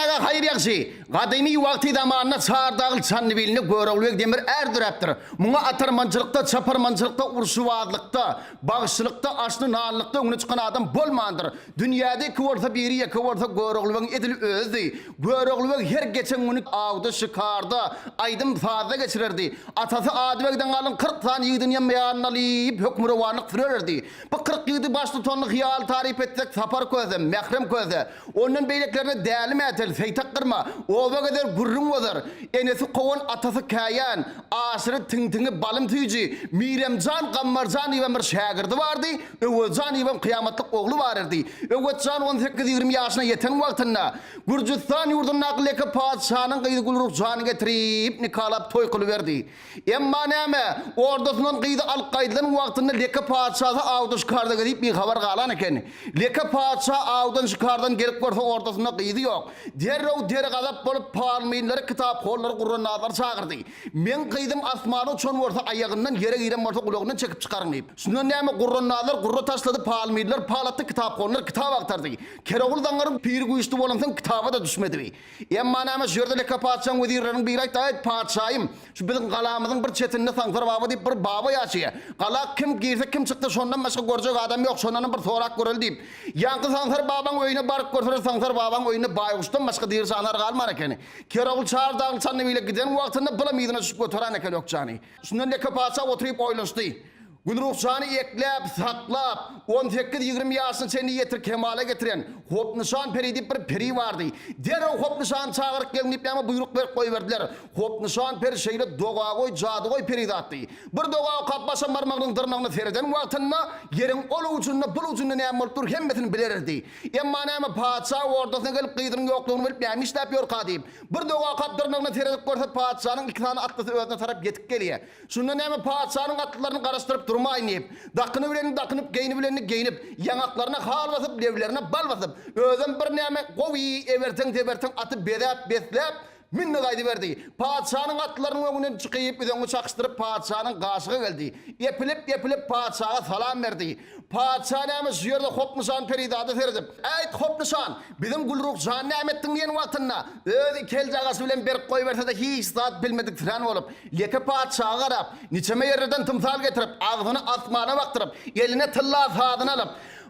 aga haýyr ýagşy. Gadymy wagty zamanda Çardagly Çandybilinde Görogly beg diýen bir är döräpdir. Muňa atarmançylykda, çaparmançylykda, urşubazlykda, bagşylykda, aşly-nanlykda öňüne çykan adam bolmandyr. Dünýäde iki bolsa biri, ýeke bolsa Görogly begiň edil özüdi. Görogly beg her geçen güni awda, şikarda, aýdym-sazda geçirerdi. Atasy Ady begden galan 40 sany ýigidini hem ýanyna alyp, hökmürowanlyk sürererdi. Bu 40 ýigidi baştutanly hyýaly taryp etsek, Sapar köse, Mährem köse, ondan beýlekilerine Däli Mätel, Seýtak gyrma, oba gezer, gürrüň bozar, enesi kowan, atasy käýän, Aşyry tiňtiňi, Balym süýji, Miremjan, Gammarjan diýibem bir şägirdi bardy, Öwezjan diýibem kyýamatlyk ogly bar erdi. Öwezjan on sekiz-ýigrimi ýaşyna ýeten wagtynda, Gürjüstan ýurdundaky Leke patyşanyň gyzy Gülruhjany getirip, nikalap toý kylyberdi. Emma näme, ordasyndan gyzy alyp gaýdylan wagtynda Leke patyşasy awda-şikarda gezip bihabar galan eken. Leke patyşa awdan-şikardan gelip görse ordasynda gyzy ýok. Derrew dergazap bolup palmynlary, kitaphonlary, gurrandazlary çagyrdy. Meň gyzym asmana uçan bolsa aýagyndan, ýere giren bolsa gulagyndan çekip çykaryň diýip. Şundan näme gurrandazlar gurra taşlady, palmynlar pal atdy, kitaphonlar kitap agtardy. Kerogul zaňňaryň piri güýçli bolansoň kitaba-da düşmedi. Emma näme şu ýerde Leke patyşaň wezirleriniň biri aýtdy, Aýt, patyşaýym, şu biziň galamyzyň bir çetinde Saňsar baba diýip bir baba ýaşaýar. Gala kim girse, kim çyksa şondan başga görjek adam ýok, şondanam bir sorap göreli diýip. Ýaňky Saňsar babaň öýüne baryp görseler, Saňsar babaň öýünde baýguşdan başga diri jandar galman ekeni. Kerogul çar dagly Çandybile giden wagtynda bulam yzyna düşüp göteran eken Ökjany. Şundan Leke patyşa oturyp oýlanyşdy. Gülruhjany ekläp, saklap, on sekiz-ýigrimi ýaşyna çenli ýetir kemala getiren Hopnyşan peri diýip bir peri bardy. Derrew Hopnyşany çagyryp geliň diýip näme buýruk berip goýberdiler. Hopnyşan peri şeýle dogagoý, jadygoý perizatdy. Bir doga okap başam barmagynyň dyrnagyna sereden wagtynda ýeriň ol ujunda, bul ujunda näme bolup dur hemmesini bilererdi. Emma näme patyşa ordasyna gelip gyzynyň ýoklugyny bilip näme işläp ýörka diýip, bir doga okap dyrnagyna seredip görse patyşanyň iki sany atlysy özüne tarap ýetip gelýär. Şunda näme patyşanyň atlylaryny garaşdyryp durmaýyn diýip, dakynybilenini dakynyp, geýnibilenini geýnip, ýaňaklaryna hal basyp, leblerine bal basyp, özem bir näme gowy eberteň-zeberteň aty bezäp-besläp, mündi gaýdyberdi. Patyşanyň atlylarynyň öňünden çykyp, üzeňňi çakyşdyryp, patyşanyň gaşyga geldi. Epilip-epilip patyşaga salam berdi. Patyşa näme şu ýerde Hopnyşan perizada seredip, Äýt, Hopnyşan, biziň Gülruh jany näme etdiň diýen wagtynda, öz iki eljagasy bilen berip goýberse-de hiç zat bilmediksirän bolup, Leke patyşaga garap, niçeme ýerlerden tymsal getirip, agzyny asmana bakdyryp, eline tylla sazyny alyp,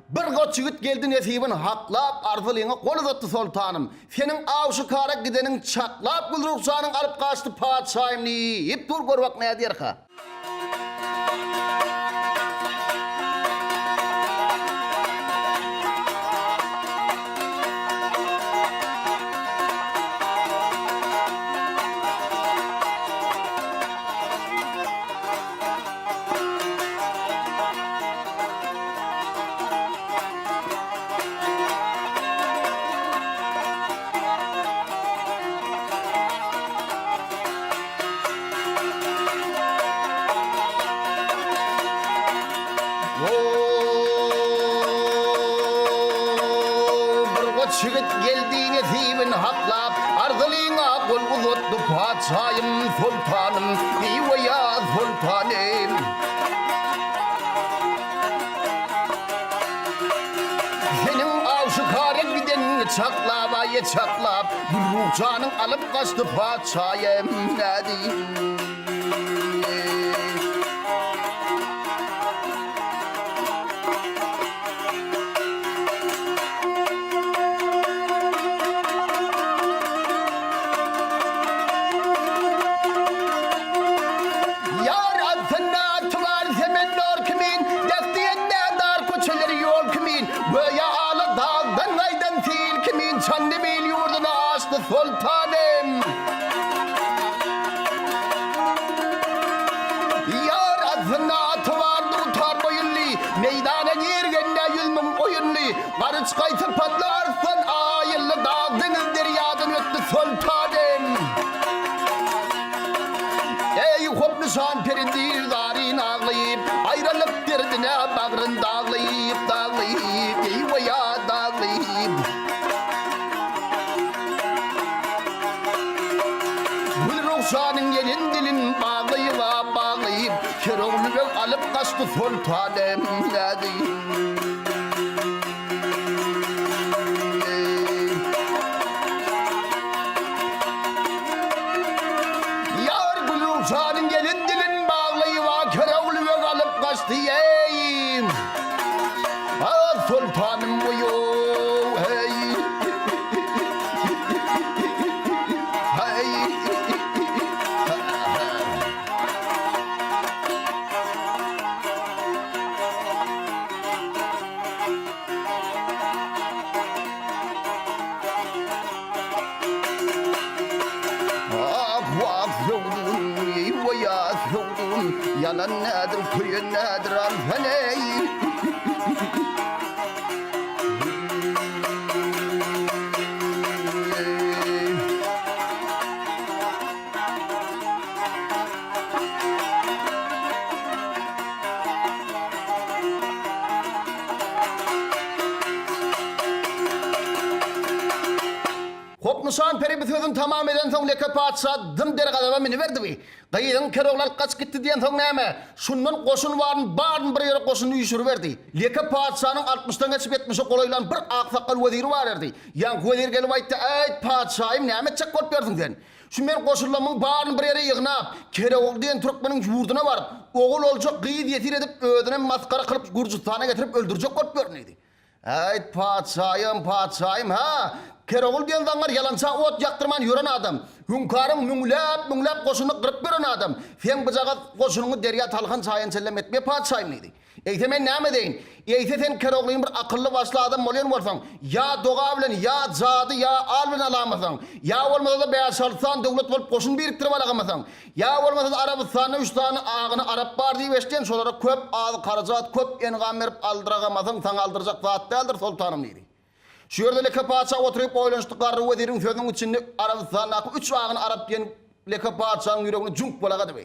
Bir goç ýigit geldi nesibin haklap, arzylyňa gol uzatdy soltanym. Seniň aw-şikara gideniň çaklap, Gülruh janyň alyp gaçdy patyşaýym diýip dur, gör bak nädýärka. Bir goç ýigit geldi nesibin haklap, Arzylyňa gol uzatdy patyşaýym, soltanym, Biweýa soltanym. Seniň aw-şikara gidenini çaklap-aý çaklap, Gülruh janyň alyp gaçdy patyşaýym, nädeýin? Ýar altynda aty bar semendar kimin, Dähdiýende dar köçeleri ýol kimin, Göýä ala dagdan gaýdan sil kimin, Çandybil ýurduna aşdy soltanym. Ýar aslynda aty bar dutar boýunly, Meýdana girgende 100.000 oýunly, Garyçgaý sypatly arslan aýylly, Dag deňiz derýadan ötdi soltanym. Eý hop nyşan peri diýr zaryn aglaýyp, Aýralyk derdine bagryn daglaýyp, Daglaýyp, eý weýa daglaýyp. Gülrugşanyň elin dilin baglaýyp-a baglaýyp, Kerogly beg alyp gaçdy soltanym nädeýin. Soltanym oýo heý Heý Ah wah söwdüm eý-waýa söwdüm Ýanan nädir köýen nädir al sen-eý. Hop Nyşan peri bu sözüni tamam edensoň Leke patyşa dym dergazaba münüberdi. Gyzyň Kerogly alyp gaçyp gitdi diýensoň näme, şundan goşun baryny baryny bir ýere goşunyny üýşüriberdi. Leke patyşanyň altmyşdan geçip ýetmişe golaýlan bir aksakgal weziri bar erdi. Ýaňky wezir gelip aýtdy, Äýt, patyşaýym, näme etjek bolup ýörsüň sen? Şu men goşunlarymyň baryny bir ýere ýygnap, Kereogly diýen türkmeniň ýurduna baryp, ogul olja, gyz ýesir edip, özünem masgara kylyp, Gürjüstana getirip öldürjek bolup ýörün diýdi. Äýt, patyşaýym, patyşaýym, hä, Kereogly diýen zaňňar ýalança ot ýakdyrman ýören adam, Hüňkaryň müňläp-müňläp goşunyny gyryp ýören adam, seň byjagaz goşunyňy derýa talhan çaýan çellem etmeýär, patyşaýym diýdi. Eýse men näme edeýin? Eýse sen Keroglyny bir akylly-başly adam bolýan bolsaň, ýa doga bilen, ýa jady, ýa al bilen alamasaň, ýa bolmasa-da bäş-alty sany döwlet bolup goşun birikdirip alagamasaň, ýa bolmasa-da Arabystanda üç sany agyny arap bar diýip eşidýän, şolara köp az harajat, köp engam berip aldyragamasaň, saňa aldyrjak zat däldir, soltanym diýdi. Şu ýerde Leke patyşa oturyp oýlanyşdy, garry weziriň sözüniň içinde Arabystandaky üç agyny arap diýen Leke patyşanyň ýüregine jüňk bolagadyby.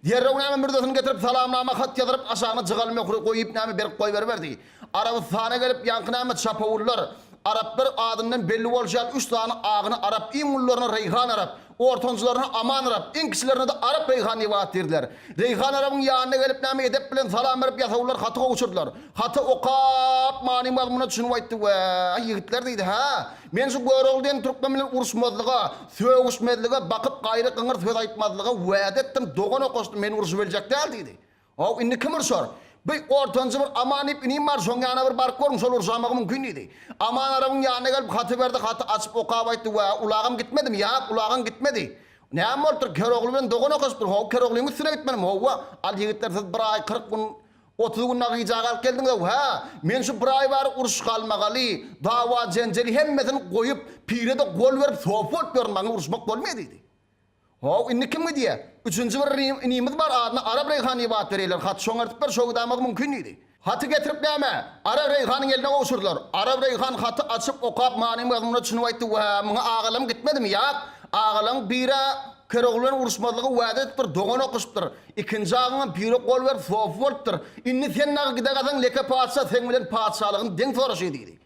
Derrew näme mürzesini getirip salamnama hat ýazyryp aşagyna jygaly möhüri goýup näme berip goýberiberdi. Arabystana gelip ýaňky näme çapawullar, araplar adyndan belli bolşy ýaly üç sany agyny arap iň ulularyna Reýhan arap, Ortanjylaryna Aman arap, iň kiçilerine-de Arap Reýhan diýip at berdiler. Reýhan arabyň ýanyna gelip näme edep bilen salam berip ýasawullar haty gowşurdylar. Haty okap many-mazmuna düşünip aýtdy, Wäý, ýigitler diýdi, hä, men şu Görogly diýen türkmen bilen uruşmazlyga, sögüşmezlige, bakyp gaýry-gyňyr söz aýtmazlyga wada etdim, dogan okaşdym, men urşubiljek däl diýdi. Haw, indi kim urşar? Bi ortanjy bir Aman diýip inim bar, şoň ýanyna bir baryp görüň, şol urşamagy mümkin diýdi. Aman arabyň ýanyna gelip, haty berdi, haty açyp okap aýtdy, Wä, ulagym gitmedimi? Ýak, ulagyň gitmedi. Näme bolupdyr? Kerogly bilen dogan okaşypdyr. How, Keroglyň üstüne gitmelimi? Howwa. Al, ýigitler, siz bir aý 40 gün, 30 gün dagy gijä galyp geldiňiz-ow. Hä, men şu bir aý bäri uruş-galmagaly, dawa-jenjeli hemmesini goýup, pire-de gol berip, sopy bolup ýörün, maňa uruşmak bolmaýar diýdi. How, indi kim gidýä? Üçünji bir inimiz bar, adyna Arap Reýhan diýip at berýärler. Haty şoňa eltip ber, şo gidäýmegi mümkin diýdi. Haty getirip näme, Arap Reýhanyň eline gowşurdylar. Arap Reýhan haty açyp, okap, many-mazmunyna düşünip aýtdy, Wä, muňa agalam gitmedimi? Ýak, agalaň bir-ä Kerogly bilen uruşmazlygy wada edipdir, dogan okyşypdyr. Ikinji agaňam pire gol berip, sopy bolupdyr. Indi sen dagy gidägasaň, Leke patyşa seň bilen patyşalygyny deň soraşy diýdi.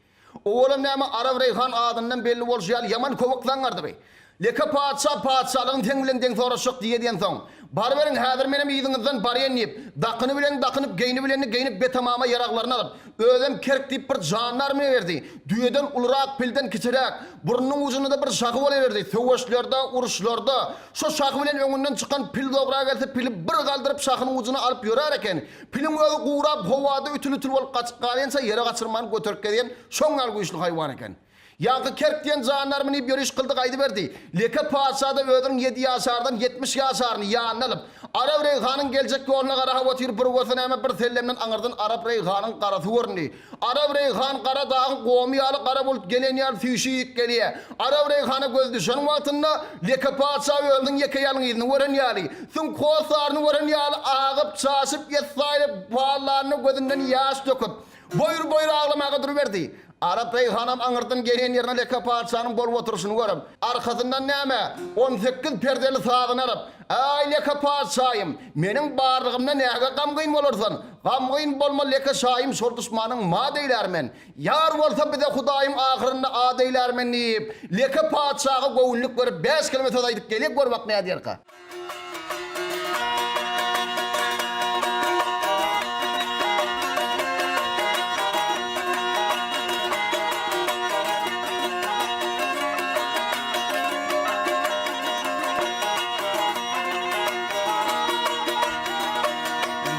Owalam näme Arap Reýhan adyndan belli bolşy ýaly ýaman köwek zaňňardy bi. Leke patyşa patyşalygyny seň bilen deň soraşjak diýe diýensoň, Baryberiň häzir menem yzyňyzdan barýan diýip, dakyny bilen dakynyp, geýni bilenini geýnip betamama ýaraglaryny alyp, özem kerk diýip bir jandar münüberdi. Düýeden ulurak, pilden kiçiräk, burnunyň ujunda-da bir şahy bolaberdi. Söweşlerde, uruşlarda şo şahy bilen öňünden çykan pil zogra gelse pili bir galdyryp şahynyň ujuna alyp ýörär eken. Piliň özi gurap, howada ütül-ütül bolup gaçyp galýança ýere gaçyrman göterip gezýän şoň ýaly güýçli haýwan eken. Ýaňky kerk diýen jandar münip ýöriş kyldy gaýdyberdi. Leke patyşa-da özüniň ýedi ýaşardan 70 ýaşaryny ýanyna alyp, Arap Reýhanyň geljek ýoluna garap otyr, bir görse näme bir sellemden aňyrdan Arap Reýhanyň garasy göründi. Arap Reýhan gara dagyň gomy ýaly gara bulut gelen ýaly süýşüp gelýär. Arap Reýhana gözi düşen wagtynda Leke patyşa özüniň ýeke ýalňyzyny gören ýaly, süňk hossaryny gören ýaly agyp, çaşyp, ýessaýlyp, pallanyny gözünden ýaş döküp, boýur-boýur aglamaga duruberdi. Arap Reýhanam aňyrdan gelen ýerine Leke patyşanyň bolup oturyşyny görüp, arkasyndan näme, 18 perdeli sazyny alyp, Äý, Leke patyşaýym, meniň barlygymda näge gamgyn bolarsan? Gamgyn bolma, Leke şaýym, şol duşmanyň mat eýlär men. Ýar bolsa bize Hudaýym ahyrynda ad eýlär men diýip, Leke patyşaga göwünlik berip, bäş keleme söz aýdyp gelýär, gör bak nädýärka.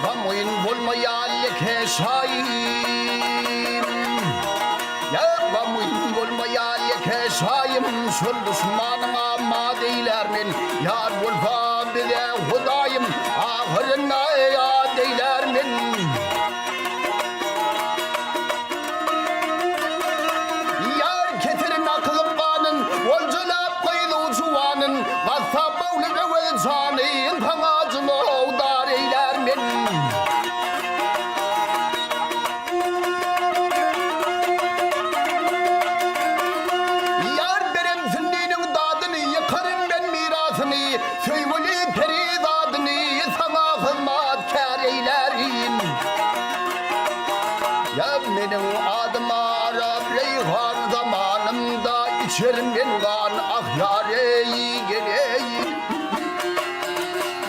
Gamgyn bolma ýa Leke şaýym. Şol duşmanyňa mat eýlär men. Ýar bolsa bize Hudaýym, ahyrynda ýat eýlär men. Ýar keserin akyzyp ganyn, Oljalap gyz-u juwanyn, Gassap Möwli Öwez janyn, Saňa jylawdar eýlär men. Ýar beren sünniniň dadyny, Ýykaryn men mirasyny, Söýgüli perizadyny, Saňa hyzmatkär eýlärin. Ýa meniň adym Arap Reýhan, Zamanymda içerin men gan, Ah ýar-eý, gel-eý.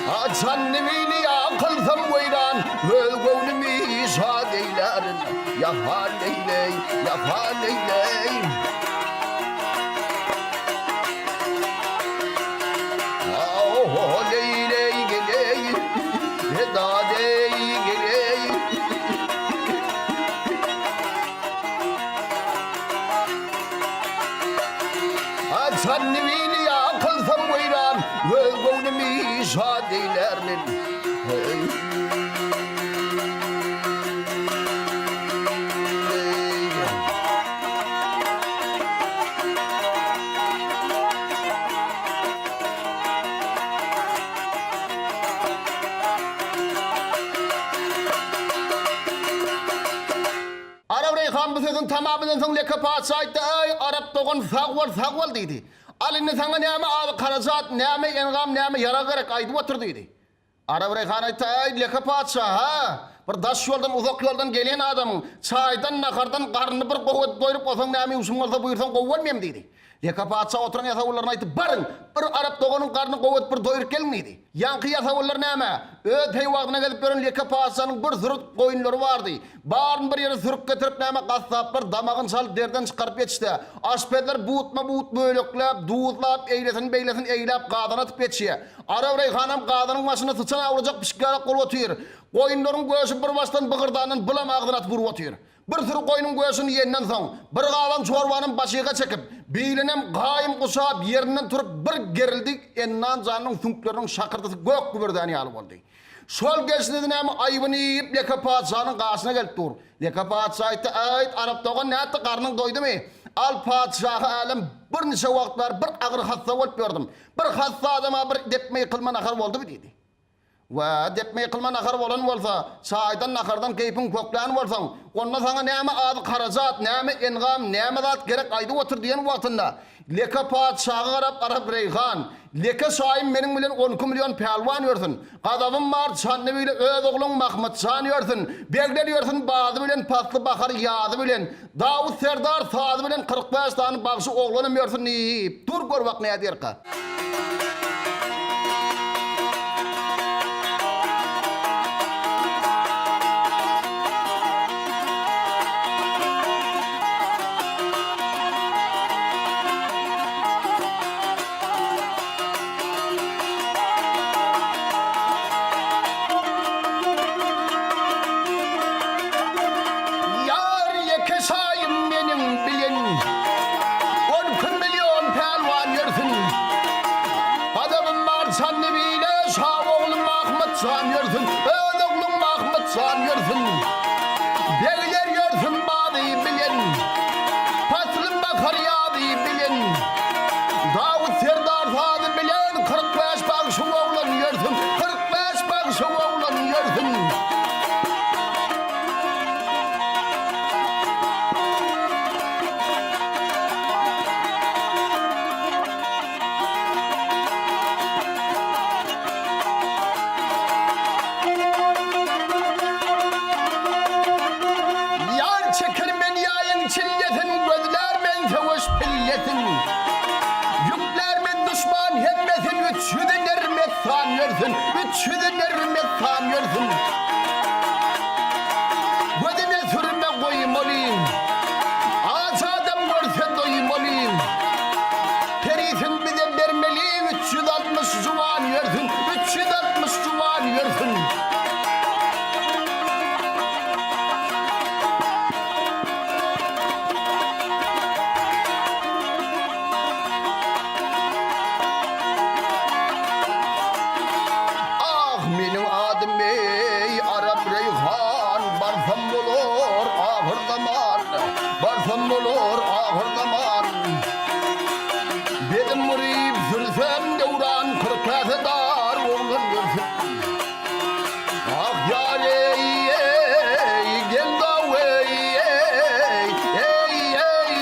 Haçan meni ýa kylsam weýran, Öz göwnümi şat eýlärin. Ýa hal-eýleý, ýa hal-eýleý. Ho-leý-leý, geleý, Bedad-eý, geleý. Haçan meni ýa kylsam weýran, Öz göwnümi şat eýlär men. Heý. Arap Reýhan bu sözüň tamamyndan soň Leke patyşa aýtdy, Eý, Arap dogan, sag bol, sag bol diýdi. Al indi saňa näme azy-harajat, näme engam, näme ýarag gerek, aýdyp otur diýdi. Arap Reýhan aýtdy, Eý, Leke patyşa, hä, bir daş ýoldan, uzak ýoldan gelen adamyň çaýdan, nahardan garnyny bir gowy edip doýrup, osaň näme ýumşuň bolsa buýursaň gowy bolmaýamy diýdi. Leke patyşa oturan ýasawullaryna aýtdy, Baryň, bir arap doganyň garnyny gowy edip bir doýrup geliň diýdi. Ýaňky ýasawullar näme, öz peýwagtyna gezip ýören Leke patyşanyň bir süri goýunlary bardy. Baryny bir ýere sürüp getirip näme, gassaplar damagyny çalyp derden çykaryp ýetişdi. Aşpezler butma-but bölekläp, duzlap, eýlesini-beýlesini eýläp gazana atyp ýetişýär. Arap Reýhanam gazanyň başynda syçan awlajak pişik ýalak bolup otyr. Goýunlaryň göşi bir başdan bygyrdandan bulam agzyna atyp urup otyr. Bir süri goýnuň göşüni iýenden soň, bir galan çorbanam başyga çekip, bilinem gaýym guşap, ýerinden turup bir gerildi, Ennan janynyň süňkleriniň şakyrdysy gök gübürdän ýaly boldy. Şol gelşine-de näme aýbyny iýip, Leke patyşanyň gaşyna gelip dur. Leke patyşa aýtdy, Äýt, Arap dogan, nätdi, garnyň doýdumy? Al, patyşahy älem, birniçe wagt bäri bir agyr hassa bolup ýördüm. Bir hassa adama bir depme ýykylma nahar boldumy diýdi. Wä, depme ýykylma nahar bolan bolsa, çaýdan, nahardan keýpiň köklän bolsaň, onda saňa näme azy-harajat, näme engam, näme zat gerek aýdyp otur diýen wagtynda, Leke patyşaga garap Arap Reýhan, Leke şaýym meniň bilen 12 milýon pälwan ýörsün, gazabym bar Çandy bile öz ogluň Mahmyt jan ýörsün, begler ýörsün bazy bilen pasly bahary ýazy bilen, Dawut serdar sazy bilen 45 sany bagşy oglanam ýörsün diýip, dur gör bak näderka. Ýar ýeke şaýym meniň bilen, 12 milýon pälwan ýörsün. Gazabym bar Çandybile, şa oglum Mahmyt jan ýörsün, öz oglum Mahmyt jan ýörsün. Begler ýörsün bazy bilen, paslym bahar ýazy bilen. Dawut serdar sazy bilen, 45 bagşy oglan ýörsün, 45 bagşy oglan ýörsün. Ýar çeker men ýaýyň çillesin, Gözlär men söweş pillesin. Ýüklär men duşman hemmesin, Üç ýüzi ner messan ýörsün, Üç ýüzi ner messan ýörsün. Gözüne sürme goýmaly, Aç adam görse doýmaly. Perisin bize bermeli, 360 juwan ýörsün, 360 juwan ýörsün. Barsam bolar ahyrzaman. Bezm guryp sürsem döwran, 40 käse dar oglan gelsin. Ah ýar eý, eý, gel daw eý, eý, eý, eý.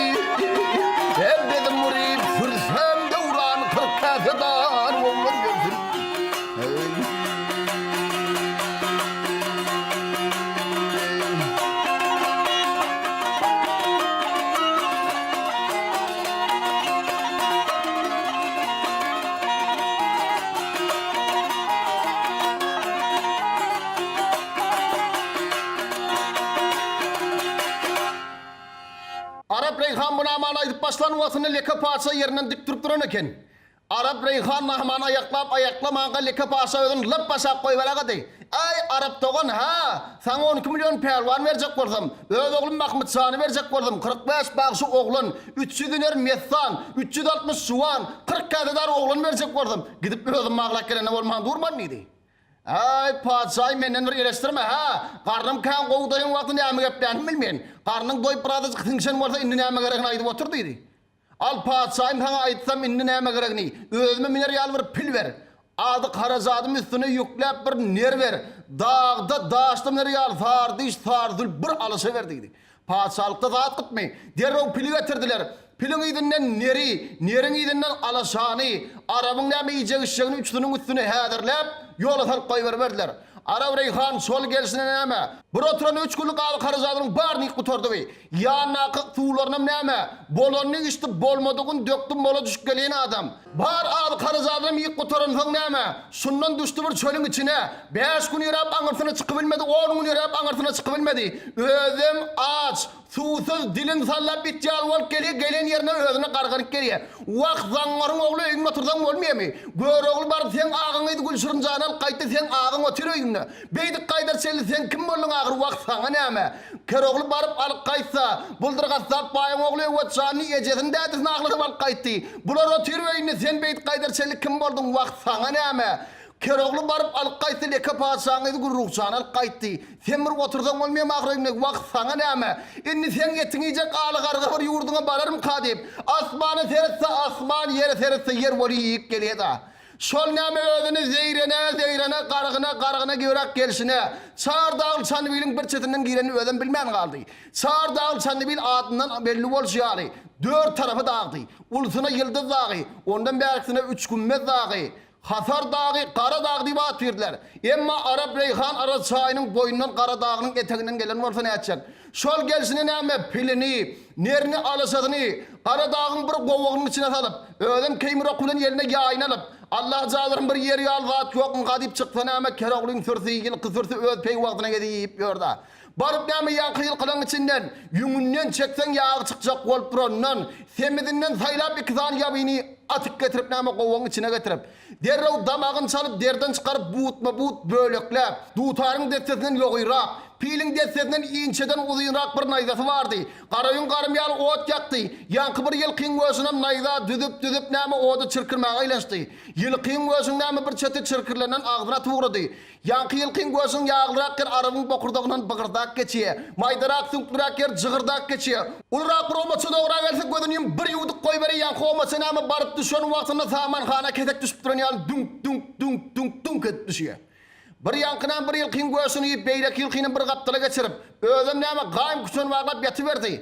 Her bezm guryp sürsem döwran, 40 käse dar oglan gelsin. Eý. Arap Reýhan bu namany aýdyp başlan wagtynda Leke patyşa ýerinden dik durup duran eken. Arap Reýhan Nahmany aýaklap aýaklamanka Leke paşa özüni lyp aşak goýberägedi. Äý, Arap dogan, hä, saňa 12 million pälwan berjek bolsam, öz oglum Mahmyt şany berjek bolsam, 45 bagşy oglan, 300 iner messan, 360 juwan, 40 käsedar oglan berjek bolsam, gidip özüm baglap gelende bolman durman diýdi. Äý, patyşaýy menden bir eleşdirme, hä, garnym kän gowy doýan wagty näme geplänimi bilmen. Garnyň doýup birazajyk siňşen bolsa indi näme geregini aýdyp otur diýdi. Al, patyşahym, saňa aýtsam indi näme geregini, özüme miner ýaly bir pil ber. Azyk-harajadymy üstüne ýükläp bir ner ber. Dagda, daşda miner ýaly sary diş, sary zülp bir alyşa ber diýdi. Patyşalykda zat gytmy? Derrew pili getirdiler. Piliň yzyndan neri, neriň yzyndan alaşany, arabyň näme iýjek-içjegini üçüsiniň üstüne häzirläp, ýola salyp goýberiberdiler. Arap Reýhan şol gelşine näme, bir oturan üç günlük azyk-harajadynyň baryny iýip gutardygy. Ýandaky suwlarynam näme, bolanyny içdi, bolmadygyny dökdi mola düşüp gelýän adam. Bar azyk-harajadynam iýip gutaransoň näme, şundan düşdi bir çölüň içine. Bäş gün ýöräp aňyrsyna çykybilmedi, on gün ýöräp aňyrsyna çykybilmedi. Özem aç, suwsuz, dilini sallap it ýaly bolup gelýär, gelen ýerine özüne garganyp gelýär. Wah, zaňňaryň ogly öýüňde otursaň bolmaýamy? Görogly baryp seň agaň gyzy Gülşirin jany alyp gaýtdy, seň agaň otyr öýüňde. Beýdip gaýdar çenli sen kim bolduň ahyr wah saňa näme? Kerogly baryp alyp gaýtsa, Buldur gassap baýyň ogly Öwez janyny ejesini dädesini agladyp alyp gaýtdy. Bular otyr öýünde sen beýdip gaýdar çenli kim bolduň wah saňa näme? Kerogly baryp alyp gaýtsa Leke patyşaň gyzy Gülruhjany alyp gaýtdy. Sen bir otursaň bolmaýamy ahyr öýüňde wah saňa näme? Indi seň etiňi iýjek aly garga bir ýurduňa bararmyka diýip, asmana seretse asman ýere seretse ýer bolup iýip gelýeda. Şol näme özüni zeýrene, zeýrene, gargyna, gargyna giberäk gelşine, Çar dagly Çandybiliň bir çetinden girenini özem bilmän galdy. Çar dagly Çandybil adyndan belli bolşy ýaly, dört tarapy dagdy. Ulusyna Ýyldyz dagy, ondan bärkisine Üçgümmez dagy, Hasar dagy, Gara dag diýip at berdiler. Emma Arap Reýhan Araz çaýynyň boýundan Gara dagynyň eteginden gelen bolsa nätjek. Şol gelşine näme, pilini, nerini, alaşasyny Gara dagyň bir gowagynyň içine salyp, özem keýmir oky bilen eline ýaýyny alyp, Allajalarym bir ýer ýaly zat ýokmyka diýip çyksa näme, Keroglyň sürüsi, ýylky sürüsi öz peýwagtyna gezip ýör-dä. Baryp näme ýaňky ýylkylaň içinden, ýüňünden çekseň ýagy çykjak bolup durandan, semizinden saýlap iki sany ýabyny atyp getirip näme gowagyň içine getirip, Derrew damagyny çalyp, derden çykaryp, butma-but bölekläp, dutaryň dessesinden ýogyrak, piliň dessesinden inçeden uzynrak bir naýzasy bardy. Garaýüň garym ýaly ot ýakdy. Ýaňky bir ýylkyň göşünem naýza düzüp-düzüp näme oda çirkirmäge aýlanşdy. Ýylkyň göşüň näme bir çeti çirkirlenden agzyna atyp ugrady. Ýaňky ýylkyň göşüň ýaglyrak ýer arabyň bokurdagyndan bygyrdak geçýä. Maýdarak, süňkliräk ýer jygyrdak geçýä. Ulurak bir omaça dogra gelse gözüni ýum bir ýuwdup goýberýä ýaňky omaça näme baryp düşen wagtynda samanhana kesek düşüp duran ýaly düňk düňk düňk düňk düňk edip düşýä. Bir ýaňky näme bir ýylkyň göşüni iýip beýleki ýylkynam bir gapdala geçirip, özem näme gaýym küçen baglap ýatyberdi.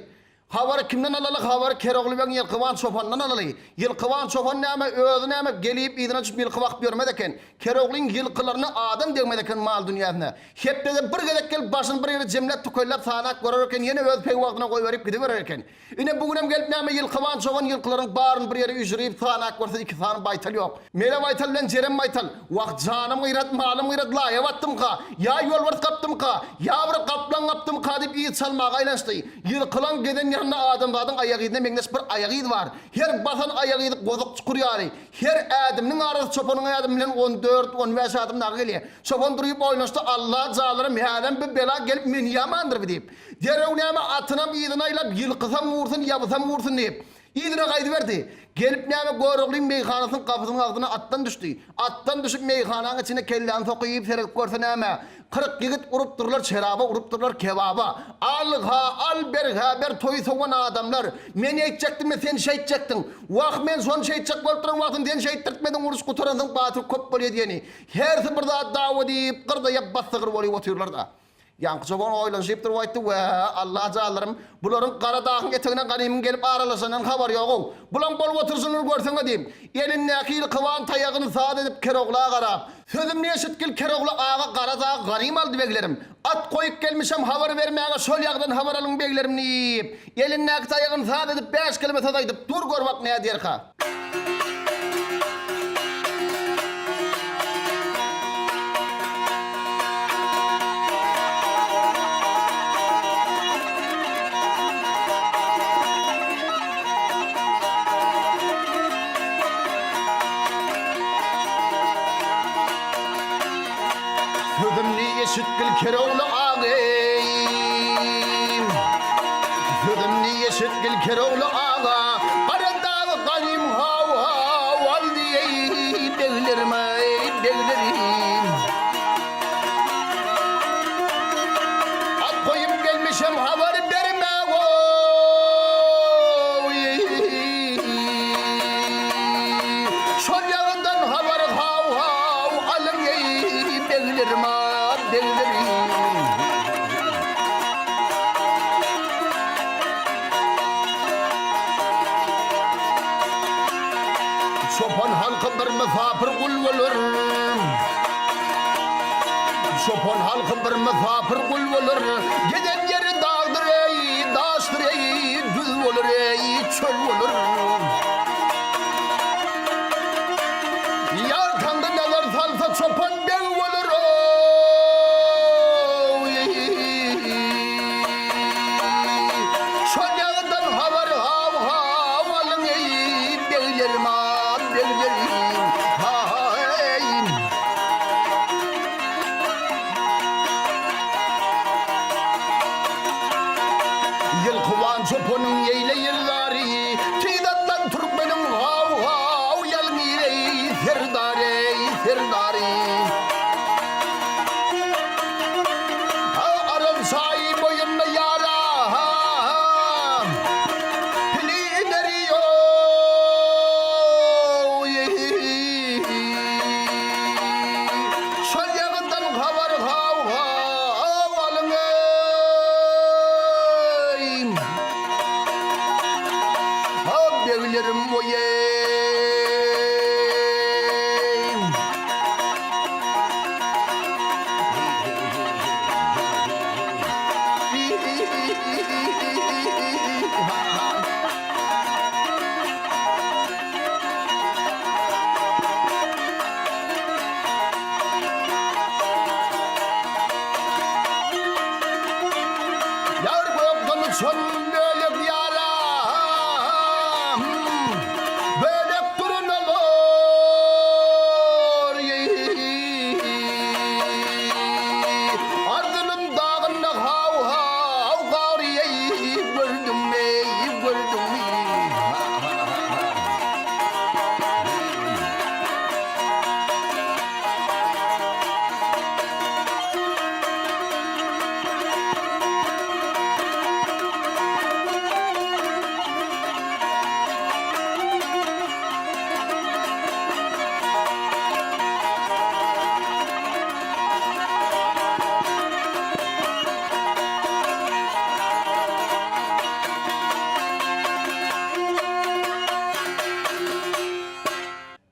Habary kimden alaly, habary Kerogly begiň Ýylkyban çopanyndan alaly. Ýylkyban çopan näme, özi näme, gelip yzyna düşüp ýylky bakyp ýörmez eken. Keroglyň ýylkylaryna adam degmez eken mal dünýäsine. Hepdede bir gezek gelip başyny bir ýere jemläp tükelläp sanap görer eken, ýene öz peýwagtyna goýberip gidiberer eken. Ine bu günem gelip näme Ýylkyban çopan ýylkylaryň baryny bir ýere üýşürip sanap görse iki sany baýtal ýok. Mele baýtal bilen Jerem baýtal, Wah, janym gyrat, malym gyrat, laýa batdymka, ýa ýolbars gapdymka, ýa bir gaplaň gapdymka diýip yz çalmaga aýlanyşdy. Ýylkylaň gezen ýerinde adamzadyň aýak yzyna meňzeş bir aýak yzy bar. Her basan aýak yzy gozuk çukur ýaly. Her ädiminiň arasy çopanyň ädimi bilen on dört, on bäş ädim dagy gelýär. Çopan duryp oýnaşdy, Alla jalarym, hälem bi bela gelip meni ýamandyr bi diýip. Derrew näme, atynam yzyna aýlap, ýylkysam gursun, ýabysam gursun diýip. Yzyna gaýdyberdi. Gelip näme Göroglyň meýhanasynyň gapysynyň agzyna atdan düşdi. Atdan düşüp meýhanaň içine kelläni sokyp seredip görse näme, 40 ýigit urupdyrlar şeraba urupdyrlar kebaba. Al-ha, al, ber-hä, ber toýy sowan adamlar. Men eýtjekdim-de sen şeýtjekdiň. Wah, men şony şeýtjek bolup duran wagtym sen şeýtdirtmediň uruş gutaransoň batyr köp bolýa diýeni. Hersi bir zat dawa diýip, gyrda ýap bassygyr bolyp otyrlar-da. Ýaňky çopan oýlanyşyp durup aýtdy, Wä, Alla janlarym, bularyň gara dagyň etegine ganymyň gelip aralaşandan habary ýog-ow. Bulaň bolup oturyşyny görseň-ä diýip, elindäki ýylkyban taýagyny saz edip Kerogla garap, Sözümni eşitgil Kerogly aga gara dag ganym aldy beglerim. At goýup gelmişem habar bermäge şol ýagdan habar alyň beglerim diýip, elindäki taýagyny saz edip bäş keleme söz aýdyp, dur gör bak nädýerka. Sözümni eşitgil Kerogly agym, Sözümni eşitgil Kerogly aga, Gara dagy ganym haw-haw aldy eý, beglerim eý, beglerim. At goýup gelmişem habar bermäge-ow. Şol ýagyndan habar haw-haw alyň eý, beglerim a, beglerim. Çopan halky bir mysapyr gul bolar. Çopan halky bir mysapyr gul bolar. Gezen ýeri dagdyr eý, daşdyr eý, düz bolar eý, çöl bolar. Ýar taňry nazar salsa çopan beg bolar ow. Şol ýagdan habar haw-haw alyň eý, beglerim a, beglerim, ha-ha-eý. Ýylkywan çopanyň eýle ýyllary, Tiz atlan türkmeniň haw-haw ýalňyr eý, serdar eý, serdary. Ha, Aral çaýy boýunda ýara, ha, pili ineri ýow. Şol ýagyndan habar haw-haw alyň eý. Ha, beglerim oý-eý. Ýar gökden uçan bölek ýara, Bölek durnalar. Arzynym dagynda haw-haw gar Gördüňmi, gördüňmi?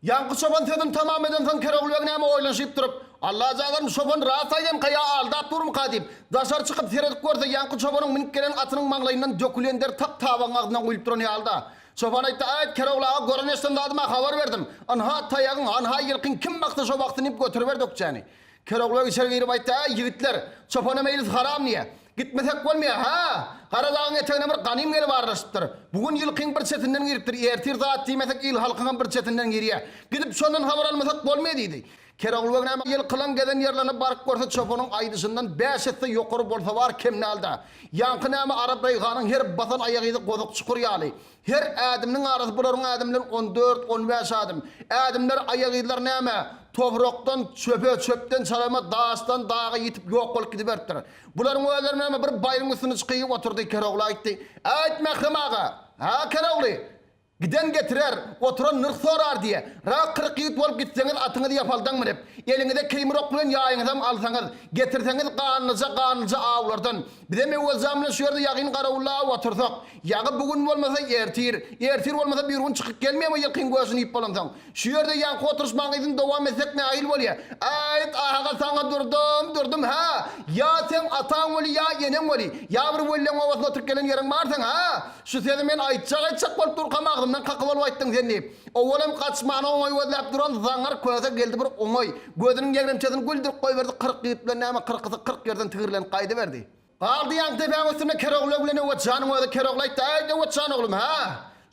Ýaňky çopan sözüni tamam edensoň Kerogly beg näme oýlanyşyp durup, Allajalarym çopan rast aýdamyka ýa aldap durmyka diýip, daşary çykyp seredip görse ýaňky çopanyň münüp gelen atynyň maňlaýyndan dökülen der tap tabagyň agzyndan guýlup duran ýalyda. Çopan aýtdy, Aýt, Kerogly aga gören eşiden zadyma habar berdim. Ynha taýagyň, hanha ýylkyň kim baksa şo baksyn diýip göteriberdi ökjäni. Kerogly beg içeri girip aýtdy, Äý, ýigitler, çopana meýlis haram diýýä. Gitmesek bolmaýar, hä! Gara dagyň etegine bir ganym gelip aralaşypdyr. Bu gün ýylkyň bir çetinden giripdir, ertir zat diýmesek il-halkyňam bir çetinden girýär. Gidip şondan habar almasak bolmaýar diýdi. Kerogly beg näme ýylkylaň gezen ýerlerine baryp görse çopanyň aýdyşyndan bäş esse ýokary bolsa bar kem dälda. Ýaňky näme Arap Reýhanyň her basan aýak yzy gozuk çukur ýaly. Her ädiminiň arasy bularyň ädiminden on dört, on bäş ädim. Ädimler, aýak yzlary näme? Toprakdan çöpe, çöpden çalama, daşdan daga ýitip ýok bolup gidiberipdir. Bularyň özleri näme bir baýryň üstüne çykyp oturdy. Kerogly aýtdy, Äýt Mährem aga! Hä, Kerogly? Giden getirer, oturan nyrh sorar diýe. Rak 40 ýigit bolup gitseňiz atyňyzy ýapaldaň münüp, eliňize keýmir ok bilen ýaýyňyzam alsaňyz, getirseňiz ganlyja ganlyja awlardan. Bizem Öwezjan bilen şu ýerde ýagyn garawullap otursak. Ýagy bu gün bolmasa ertir, ertir bolmasa birgün çykyp gelmeýärmi ýylkyň göşüni iýip bolansoň. Şu ýerde ýaňky oturyşmaň yzyny dowam etsek nähili bolýa? Äýt aga saňa durdum, durdum hä! Ýa seň ataň weli ýa eneň weli, ýa bir welleň obasynda oturyp gelen ýeriň bar seň hä? Şu sözi men aýtjak-aýtjak bolup durkam agzymdan kakyp alyp aýtdyň sen diýip. Owalam gaçmana oňaý gözläp duran zaňňar köse geldi bir oňaý. Gözüniň ýegremçesini güldürip goýberdi, 40 ýigit bilen näme kyrkysy 40 ýerden tigirlenip gaýdyberdi. Galdy ýaňky depäň üstünde Kerogly bilen Öwez janyň özi Kerogly aýtdy, Äý, Öwez jan oglum, hä?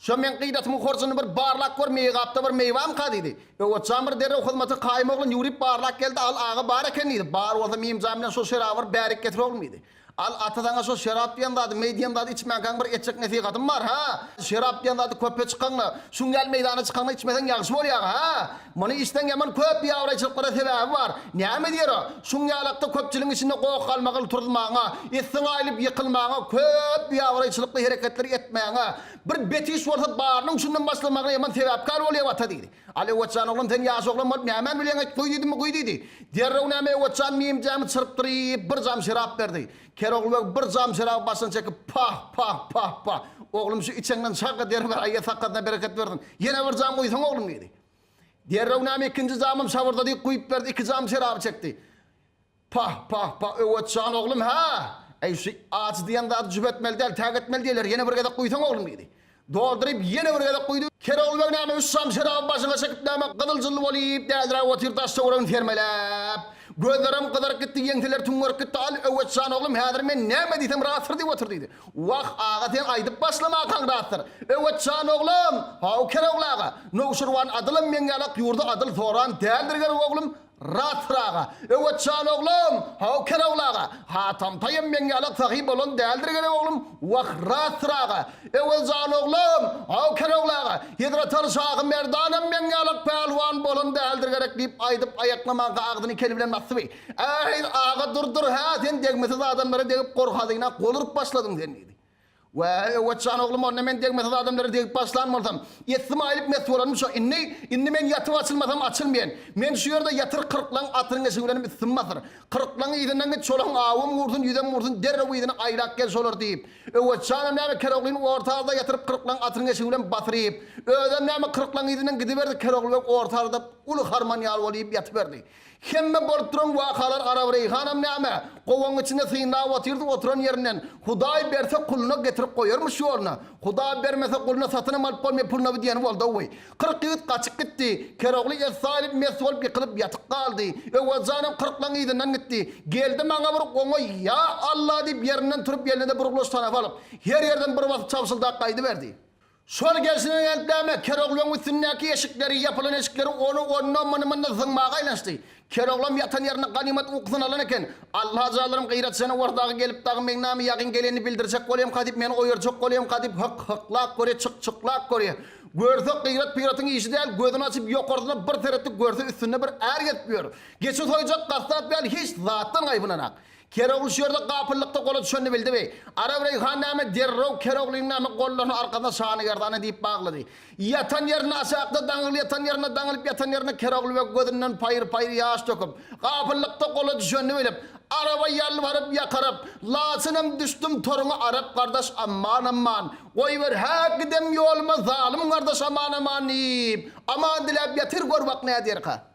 Şo meň gyýdatymyň horjunyny bir barlap gör, meýgapda bir meý barmyka diýdi. Öwez jan bir derrew hyzmata kaýym oglan ýüwrüp barlap geldi, Al, aga, bar eken diýdi. Bar bolsa Mim jan bilen şo şeraby bir bärik getir oglum diýdi. Al, ata saňa şo şerap diýen zady, meý diýen zady içmänkäň bir etjek nesihatym bar, hä? Şerap diýen zady köpe çykaňda, şuň ýaly meýdana çykaňda içmeseň ýagşy bolýar, hä? Muny içseň ýaman köp biabraýçylyklara sebäbi bar. Näme diýer-o? Şuň ýalakda köpçüligiň içinde goh-galmagal turuzmagyňa, essiň aýlyp ýykylmagyňa, köp biabraýçylykly hereketleri etmäňe, bir bet iş bolsa barynyň şundan başlamagyna ýaman sebäpkär bolýar ata diýdi. Al Öwezjan oglum sen ýaş oglan bolup nämäni bilýäň aýt guý diýdimmi guý diýdi. Derrew näme Öwezjan mim-jamy çyrpdyryp bir jam şerap berdi. Kerogly beg bir jam şeraby başyna çekip pah pah pah pah oglum şu içeňden şagga der ber aýa sakadyna bereket bersin. Ýene bir jam guýsaň oglum diýdi. Derrew näme ikinji jamam şabyrda diýip guýup berdi iki jam şeraby çekdi. Pah, pah, pah, Öwez jan oglum, hä? Äý, şu ajy diýen zady jüp etmeli däl, täk etmeli diýerler, ýene bir gezek guýsaň oglum diýdi. Dolduryp, ýene bir gezek guýdy. Kerogly beg näme, üç jam şeraby başyňa çekip näme, gyzyl-jylly bolyp, däldiräp otyr, daş-töweregini sermeläp. Gözlerem gyzaryp gitdi, ýeňseleri tüňňerip gitdi. Al, Öwez jan oglum, häzir men näme diýsem rastdyr diýip otyr diýdi. Wah, aga, sen aýdyp başlamakaň rastdyr. Öwez jan oglum! Haw, Kerogly aga, Nowşirwan adylam meň ýalak ýurdy adyl soran däldir gerek oglum. Rastdyr aga. Öwez jan oglum! Haw, Kerogly aga! Hatam Taýam meň ýalak sahy bolan däldir gerek oglum? Wah, rastdyr aga. Öwez jan oglum! Haw, Kerogly aga! Hezretaly şahy Merdanam meň ýalak pälwan bolan däldir gerek diýip aýdyp aýaklamanka agzyny keli bilen basdy. Äý, aga dur-dur, hä, sen degmesiz adamlara degip gorhazyna gol urup başladyň sen diýdi. Wäý, Öwez jan oglum, onda men degmesiz adamlara degip başlan bolsam, essim aýlyp mes bolanym şo. Indi, indi men ýatyp açylmasam açylmaýan. Men şu ýerde ýatyr kyrklaň atynyň eşigi bilenem üstüm basyr. Kyrklaň yzyndan git, şolaň awam gursun, ýüzem gursun, derrew yzyna aýlap gel şolar diýip. Öwez janam näme Keroglyny orta arada ýatyryp kyrklaň atynyň eşigi bilen basyryp, özem näme kyrklaň yzyndan gidiberdi, Kerogly beg orta arada uly harman ýaly bolyp ýatyberdi. Hemme bolup duran wakalar Arabreýhanam näme, gowagyň içinde synlap otyrdy oturan ýerinden. Hudaý berse kuluna getirip goýarmyş ýoluna. Hudaý bermese guluna satynam alyp bolmaýar puluna bu diýeni boldy-ow. 40 ýigit gaçyp gitdi. Kerogly essaýlyp mes bolup ýykylyp ýatyp galdy. Öwezjanam kyrklaň yzyndan gitdi. Geldi maňa bir oňa ýa Alla diýip ýerinden turup eline-de bir gulaç tanap alyp, her ýerden bir basyp çabşyldap gaýdyberdi. Şol gelşine gelip näme, Keroglyň üstündäki eşikleri, ýapylan eşikleri ony onda, muny munda zyňmaga aýlanyşdy. Keroglam ýatan ýerinde ganymat ukusyny alan eken. Alla janlarym Gyrat janawar dagy gelip dagy meň name ýagyn gelenini bildirjek bolýamka diýip, meni oýarjak bolýamka diýip hyk-hyklap görýä, çyk-çyklap görýä. Görse Gyrat-pyratyň işi däl, gözüni açyp ýokarsyna bir seretdi, görse üstünde bir är gezip ýör. Geçi soýjak gassap ýaly hiç zatdan gaýbynanak. Kerogly şu ýerde gapyllykda gola düşenini bildi we Arap Reýhan näme derrew Keroglynyň näme gollaryny arkasyna şany-gerdana diýip baglady. Ýatan ýerinde aşakda daňyl ýatan ýerinde daňylyp ýatan ýerinde Kerogly beg gözünden paýyr-paýyr ýaş döküp, gapyllykda gola düşenini bilip, Araba ýalbaryp ýakaryp, Laçynym düşdüm toruňa Arap gardaş amman-amman, goýber hä gidem ýoluma zalym gardaş aman-aman diýip, aman diläp ýatyr gör bak näderka.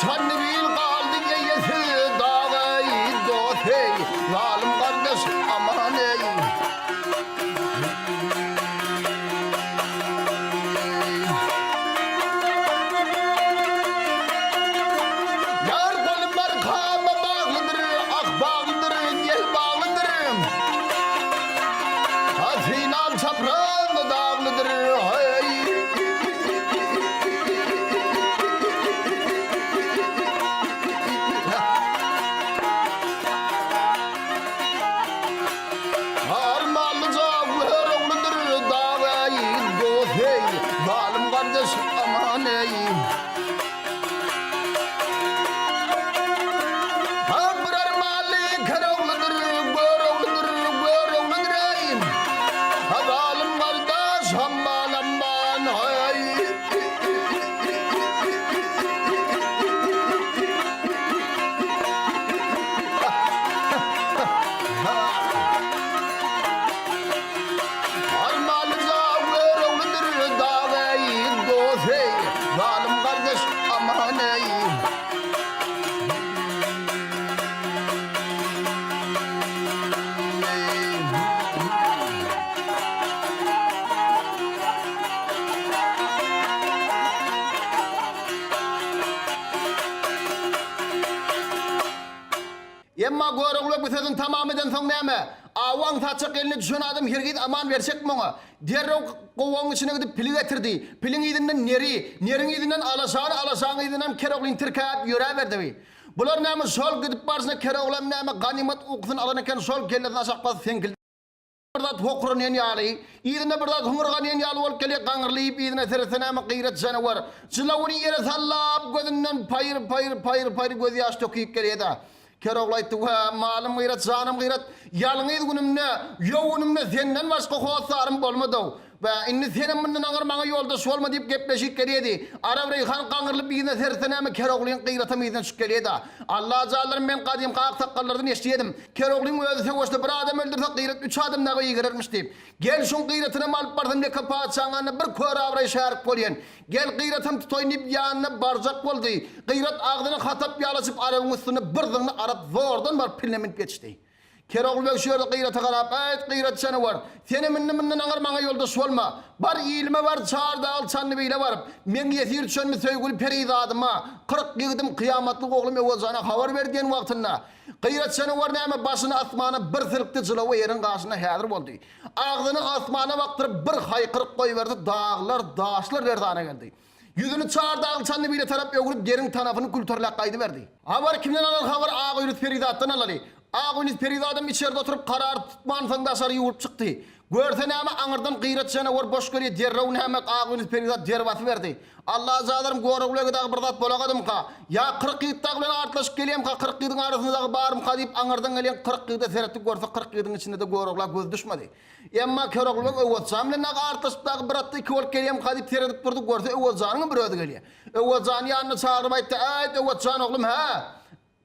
Çandybil galdy eýesiz dag eý, dost eý, zalym gardaş aman eý. Ýar golum arkama baglydyr, ah baglydyr, gel baglydyr. Ha synam çapraz daglydyr, heý. Armanlyja Görogludyr dag eý, dost eý, zalym gardaş aman eý. Ha bir armanly Kerogludyr, Görogludyr, Görogludyr eý. Ha zalym gardaş aman aman eý. Armanlyja Görogludyr dag eý, dost eý, zalym gardaş aman eý. Emma Görogly bu sözüni tamam edensoň näme? Awy aňsatjak eline düşen adam hergiz aman berjekmi oňa? Derrew gowagyň içine gidip pili getirdi. Piliň yzyndan neri, neriň yzyndan alaşany, alaşanyň yzyndanam Keroglyny tirkäp ýöräberdi. Bular näme şol gidip barşyna Keroglam näme ganymat ukusyny alan eken şol kellesini aşak basyp seňkildedi. Bir zat hokranýan ýaly, yzynda bir zat hyňyrganýan ýaly bolup gelýär, gaňrylyp yzyna seretse näme gyrat janawar, jylawyny ýere sallap, gözünden paýyr-paýyr, paýyr-paýyr gözýaş döküp gelýär-de. Kerogly aýtdy, Wä, malym gyrat, janym gyrat, ýalňyz günümde, ýow günümde senden başga hossarym bolmad-ow. Bä, indi senem mundan aňyr maňa ýoldaş bolma diýip gepleşip gelýärdi. Arap Reýhan gaňrylyp yzyna seretse näme, Keroglyň gyratam yzyna düşüp gelýär-dä. Alla janlarym, men gadymky aksakgallardan eşidýärdim. Keroglyň özi söweşde bir adam öldürse, gyrat üç adam dagy igerermiş diýip. Gel şuň gyratynam alyp barsam Mekge patyşaň ýanynda bir kör abraý şärik bolýan. Gel gyratam tutaýyn diýip ýanyna barjak boldy. Gyrat agzyny hatap ýaly açyp Arabyň üstünde bir zyňdy Arap zordan baryp piline münüp ýetişdi. Kerogly beg şu ýerde Gyrata garap, Äýt, Gyrat janawar, senem indi mundan aňyr maňa ýoldaş bolma. Bar, ilime bar, Çar dagyl Çandybile baryp, meň ýesir düşenimi söýgüli perizadyma, 40 ýigidim, kyýamatlyk oglum Öwezjana habar ber diýen wagtynda, Gyrat janawar näme, başyny asmana bir silkdi, jylawy ýeriň gaşynda häzir boldy. Agzyny asmana bakdyryp, bir haýkyryk goýberdi, daglar, daşlar lerzana geldi. Ýüzüni çar dagyl Çandybile tarap öwrüp, deriň tanapyny külterläp gaýdyberdi. Habar kimden alaly, habar Agöýli perizatdan alaly. Agöýli perizadam içerde oturyp karar tutmansoň daşary ýüwrüp çykdy. Görse näme, aňyrdan Gyrat janawar boş gelýär, derrew näme, Agöýli perizat der basyberdi. Allajalarym Görogly dagy bir zat bolagadymyka? Ýa 40 ýigit dagy bilen artlaşyp gelýämka, 40 ýigidiň arasynda dagy barmyka diýip aňyrdan gelýän 40 ýigide seretdi, görse 40 ýigidiň içinde-de Görogla gözi düşmedi. Emma Körogly beg Öwezjan bilen dagy artlaşyp dagy bir atda iki bolup gelýämka diýip seredip durdy, görse Öwezjanyňam bir özi gelýär. Öwezjany ýanyna çagyryp aýtdy, Äýt, Öwezjan oglum, hä?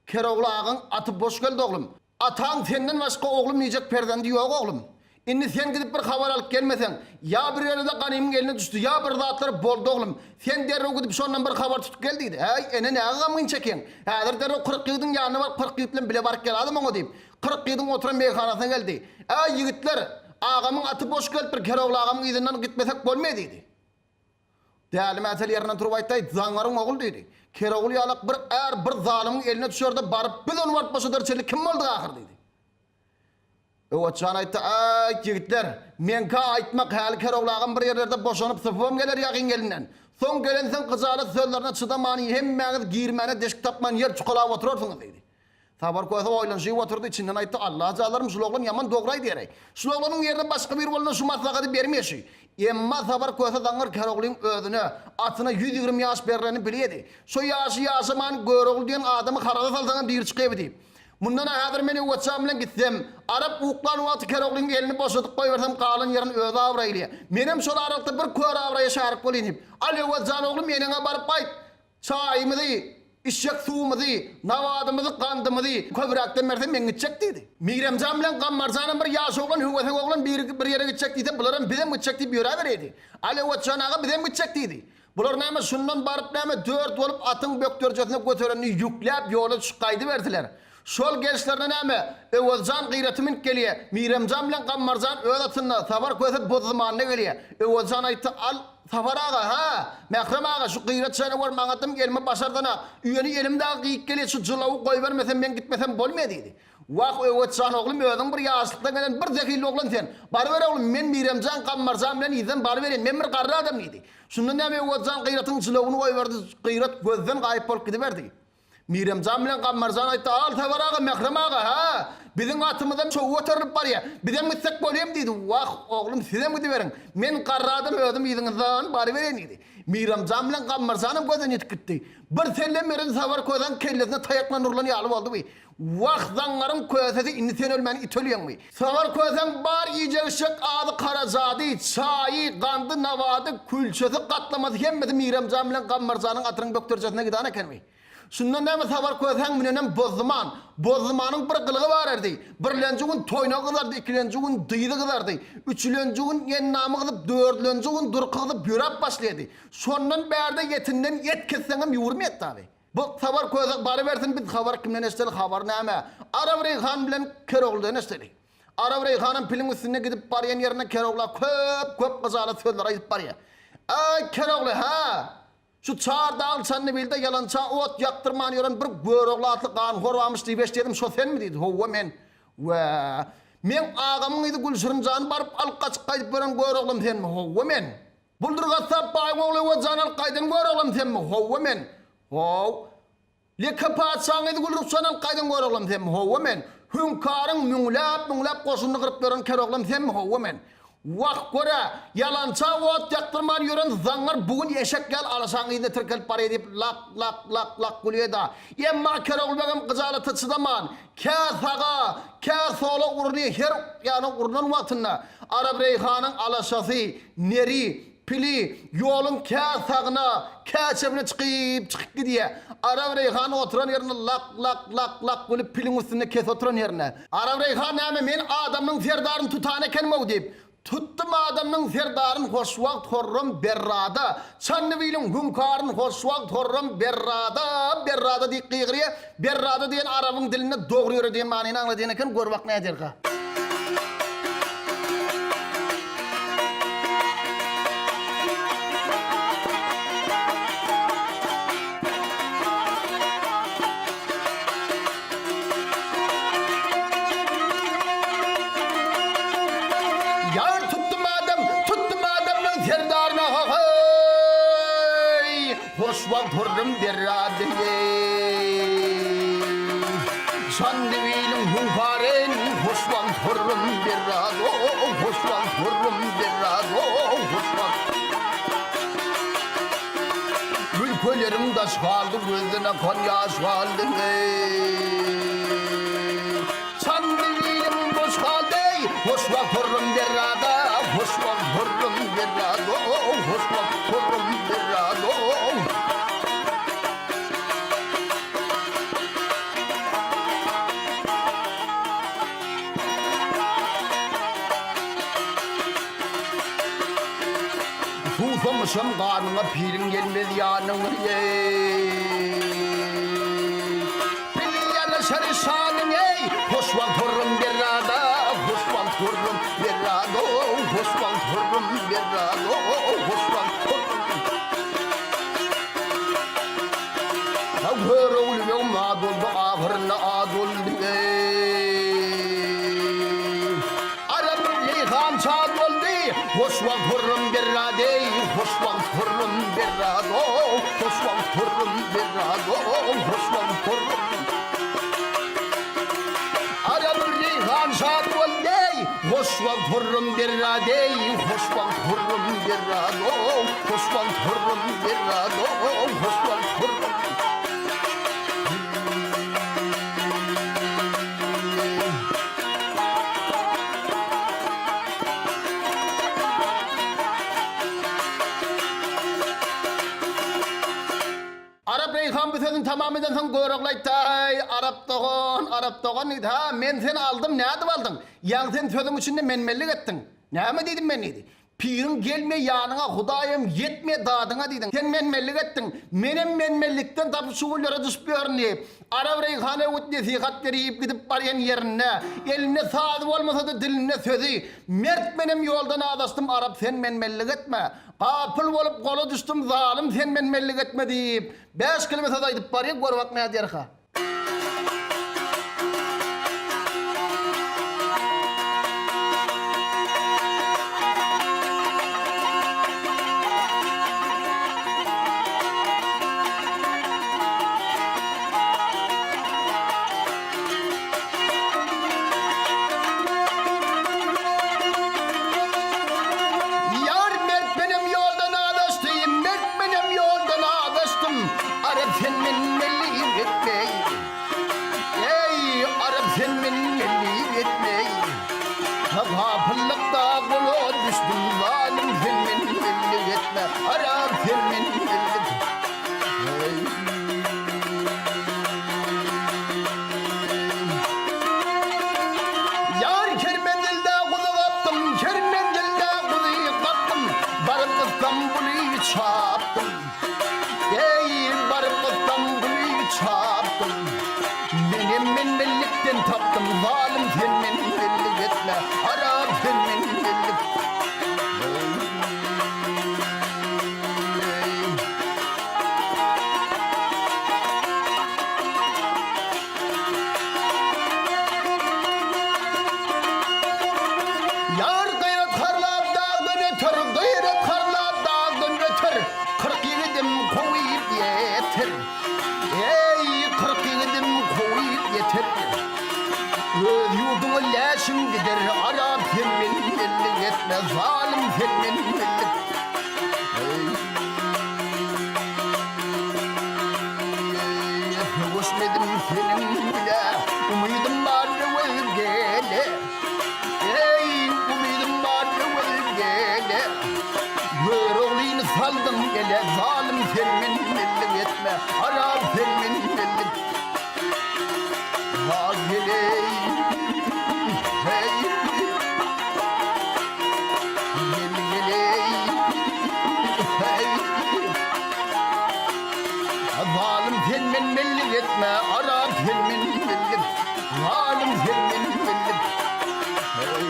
Kerogly agaň aty boş geldi oglum. Ataň senden başga oglum diýjek perzendi ýok oglum. Indi sen gidip bir habar alyp gelmeseň, ýa bir ýerde ganymyň eline düşdi, ýa bir zatlar boldy oglum. Sen derrew gidip şondan bir habar tutup gel diýdi. Häý, ene näge gamgyn çekýäň? Häzir derrew 40 ýigidiň ýanyna baryp 40 ýigit bilen bile baryp geladim oňa diýip, 40 ýigidiň oturan meýhanasyna geldi. Äý, ýigitler, agamyň aty boş gelipdir, Kerogly agamyň yzyndan gitmesek bolmaýa diýdi. Däli Mätel ýerinden turup aýtdy, Zaňňaryň ogul diýdi. Kerogul ýalak bir är bir zalymyň eline düşerde baryp biz ony baryp boşadar çenli kim bolduk ahyr diýdi. Öwezjan aýtdy, Äýt ýigitler, meňkä aýtmak häli Kerogul agam bir ýerlerde boşanyp sypybam geler ýagyn elinden. Soň gelensoň gyjalat sözlerine çydaman hemmäňiz girmäne deşik tapman ýer çukalap oturarsyňyz diýdi. Sapar Köse oýlanyşyp oturdy, içinden aýtdy, Alla jalarym, şul oglan ýaman dogry aýdýar-eý. Şul oglanyň ýerine başga biri bolanda şu maslahaty bermeýär şü. Emma Sapar Köse zaňňar Keroglyň özüne, atyna 120 ýaş berlenini bilýärdi. Şo ýaşy ýaşaman Görogly diýen adamy haraza salsaňam diri çykýar diýip. Mundan-a häzir men Öwezjan bilen gitsem, Arap uklan wagty Keroglyň elini boşadyp goýbersem galan ýerini özi abraýlaýar. Menem şol aralykda bir kör abraýa şärik bolýyn diýip. Al Öwezjan oglum eneňe baryp aýt. Çaýymyzy, içjek suwumyzy, nabadymyzy, gandymyzy köpräkden berse men gitjek diýdi. Miremjan bilen Gammarjanam bir ýaş oglan, höwesek oglan biri bir ýere gitjek diýse, bularam bizem gitjek diýip ýöräberýdi. Al Öwezjan aga bizem gitjek diýdi. Bular näme şundan baryp näme dört bolup atyň bökderjesine göterenini ýükläp ýola düşüp gaýdyberdiler. Şol gelişlerine näme, Öwezjan Gyraty münüp gelýä, Miremjan bilen Gammarjan öz atynda, Sapar Köse Bozdumanda gelýä. Öwezjan aýtdy, Al, Sapar aga, hä, Mährem aga, şu Gyrat janawar maňa dym gelme başardana, üýeni elim dagy gyýyp gelýä, şu jylawy goýbermesem, men gitmesem bolmaýa diýdi. Wah, Öwezjan oglum, özüň bir ýaşlykdan gelen bir zehilli oglan sen. Baryber oglum, men Miremjan, Gammarjan bilen yzdan baryberin, men bir garry adam diýdi. Şundan näme Öwezjan Gyratyň jylawyny goýberdi, Gyrat gözden gaýyp bolup gidiberdi. Miremjan bilen Gammarjan aýtdy, Al, Sapar aga, Mährem aga, hä, biziň atymyzam çowy göterilip barýa. Bizem gitsek bolýamy diýdi. Wah, oglum, sizem gidiberiň. Men garry adam özüm yzyňyzdan barybereýin diýdi. Miremjan bilen Gammarjanam gözden ýitip gitdi. Bir sellem berdi Sapar kösäň kellesine taýak bilen urlan ýaly boldy bu. Wah, zaňňaryň kösesi, indi sen ölmän it ölýäňmi? Sapar kösäň bar iýjek-içjek azy-karajady, çaýy, gandy, nabady, külçesi, gatlamasy hemmesi Miremjan bilen Gammarjanyň atynyň bökderjesine giden ekenmi? Şundan näme Sapar kösäň münenem Bozduman. Bozdumanyň bir gylygy bar erdi. Birlenji gün toýnagy gyzardy, ikilenji gün dyzy gyzardy, üçülenji gün endamy gyzyp, dördülenji gün durky gyzyp ýöräp başlaýardy. Şondan bärde etinden et kesseňem ýüwürmeýärdi taby. Bu Sapar köse barybersin biz habar kimden eşideli habar näme? Arap Reýhan bilen Kerogludan eşideli. Arap Reýhanam piliň üstünde gidip barýan ýerinde Kerogla köp köp gyjalat sözler aýdyp barýar. Äý Kerogly hä! Şu Çar dag Çandybilde ýalança ot ýakdyrman ýören bir Görogly atly ganhor barmyş diýip eşidýärdim, şo senmi diýdi. Howwa men. Wä! Meň agamyň gyzy Gülşirin jany baryp alyp gaçyp gaýdyp ýören Göroglym senmi? Howwa men. Buldur gassap baýyň ogly Öwez jany alyp gaýdan Göroglym senmi? Howwa men. How. Leke patyşaň gyzy Gülrukşany alyp gaýdan Göroglam senmi? Howwa men. Hüňkaryň müňläp-müňläp goşunyny gyryp ýören Keroglam senmi? Howwa men. Wah, gör-ä, ýalança ot ýakdyrman ýören zaňňar bu gün eşek ýaly alaşaň yzyna tirkelip barýa diýip, lak-lak-lak-lak gülýä-da. Emma Kerogly begem gyjalata çydaman, kä saga, kä sola urunýa, her ýana urnan wagtynda Arabreýhanyň alaşasy, neri, Pili ýoluň kä sagyna, kä çebine çykyp, çykyp gidýär. Arap Reýhan oturan ýerinde lak-lak-lak-lak gülüp, piliň üstünde kese oturan ýerinde. Arap Reýhan näme, men adamyň serdaryny tutan ekenim-ow diýip, Tutdum adamyň serdaryn hoşwagt horram berrada, Çandybiliň hüňkaryn hoşwagt horram berrada, berrada diýip gygyrýar. Berrada diýen arabyň dilinde dogry ýöre diýen manyny aňladýan eken, gör bak näderka. Ýar tutdum adam, tutdum adamlaň serdaryna ha-haý! Hoşwagt hürrem berrady Çandybiliň hüňkaryn Hoşwagt hürrem berrady Hoşwagt hürrem berrady Hoşwagt Ülkeleriň daş galdy Gözden akan ýaş galdy Çandybiliň boş galdy Hoşwagt hürrem berrady Hoşwagt hürrem berrady Hoşwagt hürrem berrady Suwsamyşam ganyňa piriň gelmez ýanyňa eý. Pil ýaraşar şanyň eý. Hoş wagt hurrum berrada, hoş wagt hurrum berrado, hoş wagt hurrum berrado, hoş wagt hurrum. Görogly beg mat boldy ahyrynda at boldy eý. Arap Leýhan şat boldy hoş wagt hurrum berrad eý, hoş wagt hurrum berrad o, hoş wagt hurrum berrad o, hoş wagt hurrum. Arap Leýhan şat boldy eý, hoş wagt hurrum berrad eý, hoş wagt hurrum berrad o, hoş wagt hurrum berrad o, hoş wagt hurrum. Arap Reýhan bu sözüni tamam edensoň Görogly aýtdy, Aý, Arap dogan, Arap dogan diýdi, ha, men seni aldym, nädip aldyň? Ýaňy sen sözüň içinde men-menlik etdiň. Näme diýdim men diýdi. Piriň gelme ýanyňa, Hudaýam ýetme dadyňa diýdiň. Sen menmenlik etdiň. Menem menmenlikden tapyp şu günlere düşüp ýörün diýip, Arap Reýhan öwüt-nesihat berip gidip barýan ýerinde, elinde sazy bolmasa-da dilinde sözi, Mert menem ýoldan azaşdym, Arap sen menmenlik etme. Gapyl bolup gola düşdüm, zalym sen menmenlik etme diýip, bäş keleme söz aýdyp barýa, gör bak nädýärka. Ýar mert menem ýoldan azaşdym, mert menem ýoldan azaşdym. Arap sen menmenlik etme. Eý, Arap sen menmenlik etme. Gapyllykda gola düşdüm, zalym sen menmenlik etme. Arap sen menmenlik. Eý. Ýar her menzilde guzy gapdym, her menzilde guzy gapdym, baryp Ystambuly çapdym. Eý, baryp Ystambuly çapdym. Menem menmenlikden tapdym, zalym sen menmenlik etme, haram sen menmenlik. Ýar gaýrat harlap dagdan öter, Gaýrat harlap dagdan öter, 40 ýigidim kowup ýeter. Eý, 40 ýigidim kowup ýeter. Öz ýurduňa läşiň gider, Arap sen menmenlik etme, zalym sen menmenlik. Söweşmedim seniň bile, Umydym bar öwez gele. Eý, umydym bar öwez gele. Göroglyny saldyň ele, Zalym sen menmenlik etme, Haram sen menmenlik. Ha geleý, heý. Gel geleý, heý. Zalym sen menmenlik etme, Arap sen menmenlik. Zalym sen menmenlik. Heý.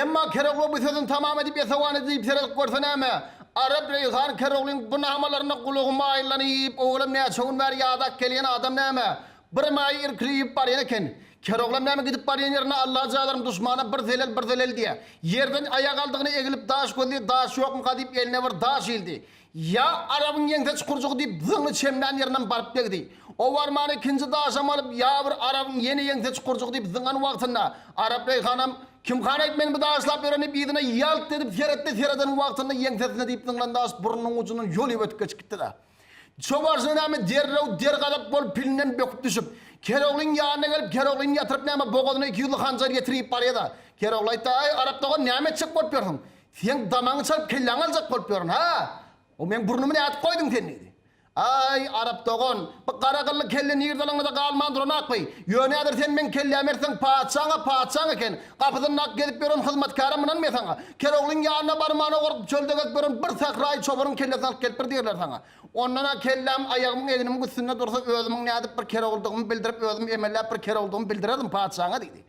Emma Kerogly bu sözüni tamam edip esawan edip seredip görse näme? Arap Reýhan Keroglyň bu namalaryna gulagy maýyllanyp, owalam näçe gün bäri ýadap gelýän adam näme? Bir maýy irkilip barýan eken. Keroglam näme gidip barýan ýerinde Alla jalarym duşmana bir zelel bir zelel diýýä. Ýerden aýak aldygyna egilip daş gözleýär, daş ýokmyka diýip eline bir daş ildi. Ýa Arabyň ýeňse çukurjygy diýip zyňly çemlän ýerinden baryp degdi. O barmana ikinji daşam alyp ýa bir Arabyň ýene ýeňse çukurjygy diýip zyňan wagtynda Arap Reýhanam Kim hanaýt meni bu daşlap ýören diýip yzyna ýalt edip seretdi, sereden wagtynda ýeňsesine diýip zyňlan daş burnunyň ujundan ýolyp ötüp geçip gitdi-de. Şo barşyna näme derrew dergazap bolup pilinden böküp düşüp, Keroglyň ýanyna gelip, Keroglyny ýatyryp näme bogazyna ikiýüzli hanjar ýetirip barýa-da. Kerogly aýtdy, Aý, Arap dogan, näme etjek bolup ýörsüň? Seň damagyňy çalyp kelläňi aljak bolup ýörün, hä? O meň burnumy nädip goýduň sen diýdi. Aý, Arap dogan, bu gara gylly kelle nirde alaňda-da galman duranakmy? Ýöne häzir sen meň kellämi eltseň patyşaň-a patyşaň eken. Gapysynda gezip ýören hyzmatkäre mynanmaýa saňa. Keroglyň ýanyna barmana gorkup çölde gezip ýören bir sähraýy çobaryň kellesini alyp gelip bir diýerler saňa. Ondan-a kelläm aýagymyň egnimiň üstünde dursa özümiň nädip bir Keroglydygymy bildirip özüm emelläp bir Keroglydygymy bildirerdim patyşaňa diýdi.